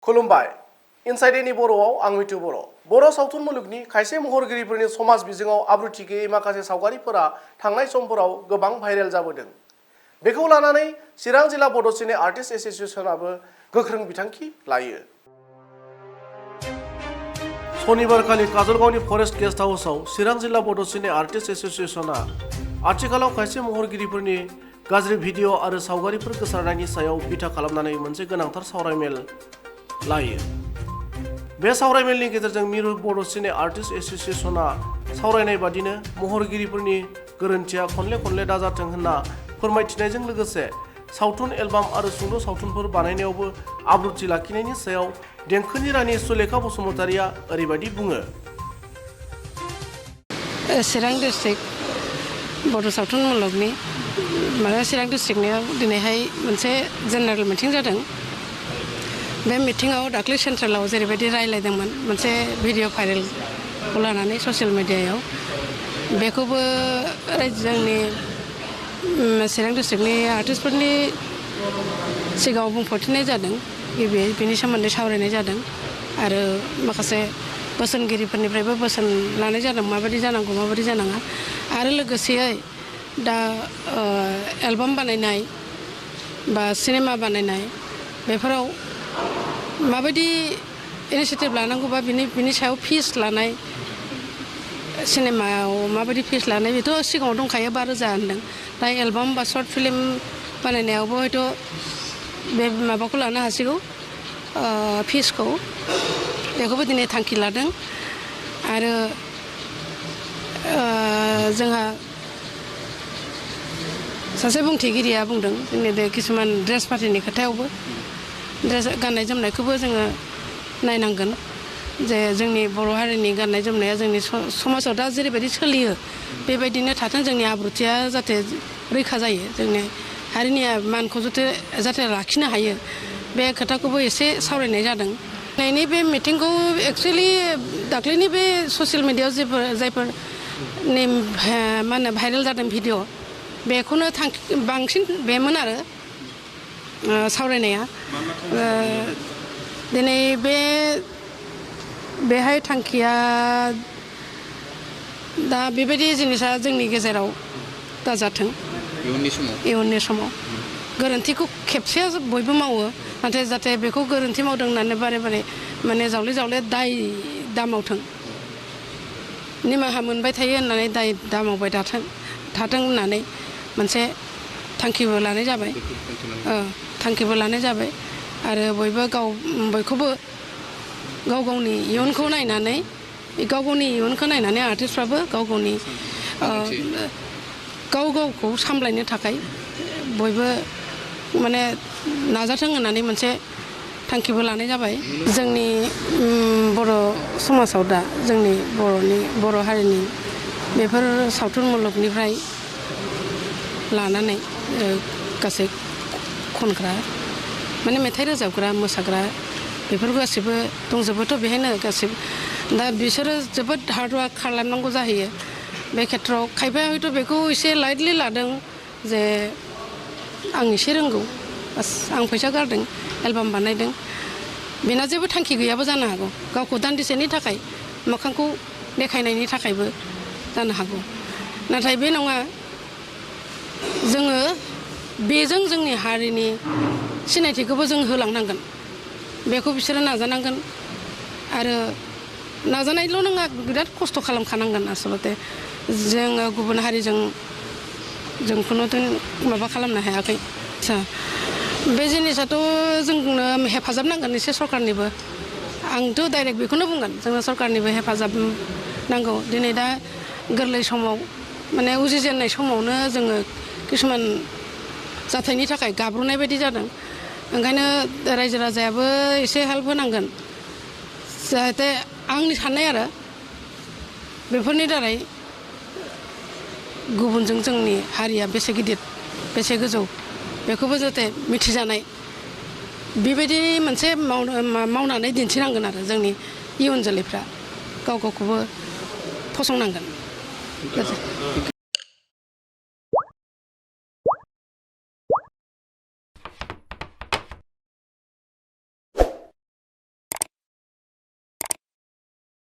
खुलुमबाय इनसाइडेनि बर'आव आं मिथु बर' सावथुन मुलुगनि खायसे महरगिरिफोरनि समाज बिजोङाव आब्रुथि गैयै माखासे सावगारिफोरा थांनाय समफोराव गोबां भाइरेल जाबोदों। बेखौ लानानै चिरां जिल्ला बड' सिने आर्टिस्ट एस'सिएशनआबो गोख्रों बिथांखि लायो। शनिबारखालि काजलगावनि फरेस्ट गेस्ट हाउसआव चिरां जिल्ला बड' सिने आर्टिस्ट एस'सिएशनआ आथिखालाव खायसे महरगिरिफोरनि गाज्रि भिडिअ' आरो सावगारिफोर गोसारनायनि सायाव बिथा खालामनानै मोनसे गोनांथार सावरायमेल लायो। बे सावरायमेलनि गेजेरजों मिरु बड' सिने आर्टिस्ट एस'सिएशनआ सावरायनाय बादिनो महरगिरिफोरनि गोरोन्थिया खनले दाजाथों होनना फोरमायथिनायजों लोगोसे सावथुन एलबाम आरो सुंद' सावथुनफोर बानायनायावबो आब्रुथि लाखिनायनि सायाव देंखोनि रानि सुलेखा बसुमतारिया ओरैबायदि बुङो। चिरां डिस्ट्रिक्ट बड' सावथुन मुलुगनि चिरां डिस्ट्रिक्टनियाव दिनैहाय मोनसे जेनेरेल मिटिं जादों। बे मिटिङाव दाख्लै सेन्ट्रेलाव जेरैबायदि रायज्लायदोंमोन मोनसे भिडिअ' भाइरेलखौ लानानै ससियेल मिडियायाव बेखौबो जोंनि चिरां डिस्ट्रिक्टनि आर्टिस्टफोरनि सिगाङाव बुंफोरथिनाय जादों। गिबियै बेनि सोमोन्दै सावरायनाय जादों आरो माखासे बोसोनगिरिफोरनिफ्रायबो बोसोन लानाय जादों माबायदि जानांगौ माबायदि जानाङा आरो लोगोसेयै दा एलबाम बानायनाय बा सिनेमा बानायनाय बेफोराव माबायदि इनिसियेटिभ लानांगौ बा बिनि सायाव फिस लानाय सिनेमायाव माबायदि फिस लानाय बेथ' सिगाङाव दंखायो 5,000 होनदों। दा एलबाम बा सर्ट फिल्म बानायनायावबो हयथ' बे माबाखौ लानो हासिगौ फिसखौ बेखौबो दिनै थांखि लादों आरो जोंहा सासे बुंथिगिरिया बुंदों जोंनि बे किसुमान ड्रेस पार्टिनि खोथायावबो ड्रेस गाननाय जोमनायखौबो जोङो नायनांगोन जे जोंनि बर' हारिनि गाननाय जोमनाया जोंनि समाजाव दा जेरैबायदि सोलियो बेबायदिनो थाथों जोंनि आब्रुथिया जाहाथे रैखा जायो जोंनि हारिनि मानखौ जाहाथे लाखिनो हायो बे खोथाखौबो एसे सावरायनाय जादों। दिनैनि बे मिटिंखौ एक्सुवेलि दाख्लैनि बे ससियेल मिडियायाव जायफोर मा होनो भाइरेल जादों भिडिअ' बेखौनो बांसिन बेमोन आरो सावरायनाया दिनै बेहाय थांखिया दा बेबायदि जिनिसा जोंनि गेजेराव दाजाथों इयुननि समाव गोरोन्थिखौ खेबसेया बयबो मावो नाथाय जाहाथे बेखौ गोरोन्थि मावदों होननानै बारे माने जावले दाय दामावथों निमाहा मोनबाय थायो होननानै दाय दामावबाय थाथों होननानै मोनसे थांखिबो लानाय जाबाय आरो बयखौबो गावनि इयुनखौ नायनानै आर्टिस्टफ्राबो गावखौ सामलायनो थाखाय बयबो माने नाजाथों होननानै मोनसे थांखिबो लानाय जाबाय। जोंनि बर' समाजाव दा जोंनि बर' हारिनि बेफोर सावथुन मुलुगनिफ्राय लानानै गासै खनग्रा माने मेथाइ रोजाबग्रा मोसाग्रा बेफोर गासैबो दंजोबोथ' बेहायनो गासैबो दा बिसोरो जोबोद हार्डवार्क खालामनांगौ जाहैयो। बे खेथ्रआव खायफाया हयथ' बेखौ एसे लाइटलि लादों जे आं एसे रोंगौ बास आं फैसा गारदों एलबाम बानायदों बेना जेबो थांखि गैयाबो जानो हागौ गावखौ दान्दिसेनि थाखाय मोखांखौ देखायनायनि थाखायबो जानो हागौ नाथाय बे नङा जोङो बेजों जोंनि हारिनि सिनायथिखौबो जों होलांनांगोन बेखौ बिसोरो नाजानांगोन आरो नाजानायल' नङा बिराद खस्थ' खालामखानांगोन आसलथे जोङो गुबुन हारिजों जों खुनु माबा खालामनो हायाखै बे जिनिसाथ' जोंनो हेफाजाब नांगोन एसे सरकारनिबो आंथ' डाइरेक्ट बेखौनो बुंगोन जोंनो सरकारनिबो हेफाजाब नांगौ दिनै दा गोरलै समाव माने उजिजेननाय समावनो जोङो किसुमान जाथायनि थाखाय गाब्र'नाय बायदि जादों ओंखायनो रायजो राजायाबो एसे हेल्प होनांगोन जाहाथे आंनि साननाय आरो बेफोरनि दारै गुबुनजों जोंनि हारिया बेसे गिदिर बेसे गोजौ बेखौबो जाहाथे मिथिजानाय बेबायदि मोनसे मावनानै दिन्थिनांगोन आरो जोंनि इयुन जोलैफ्रा गावखौबो फसंनांगोन।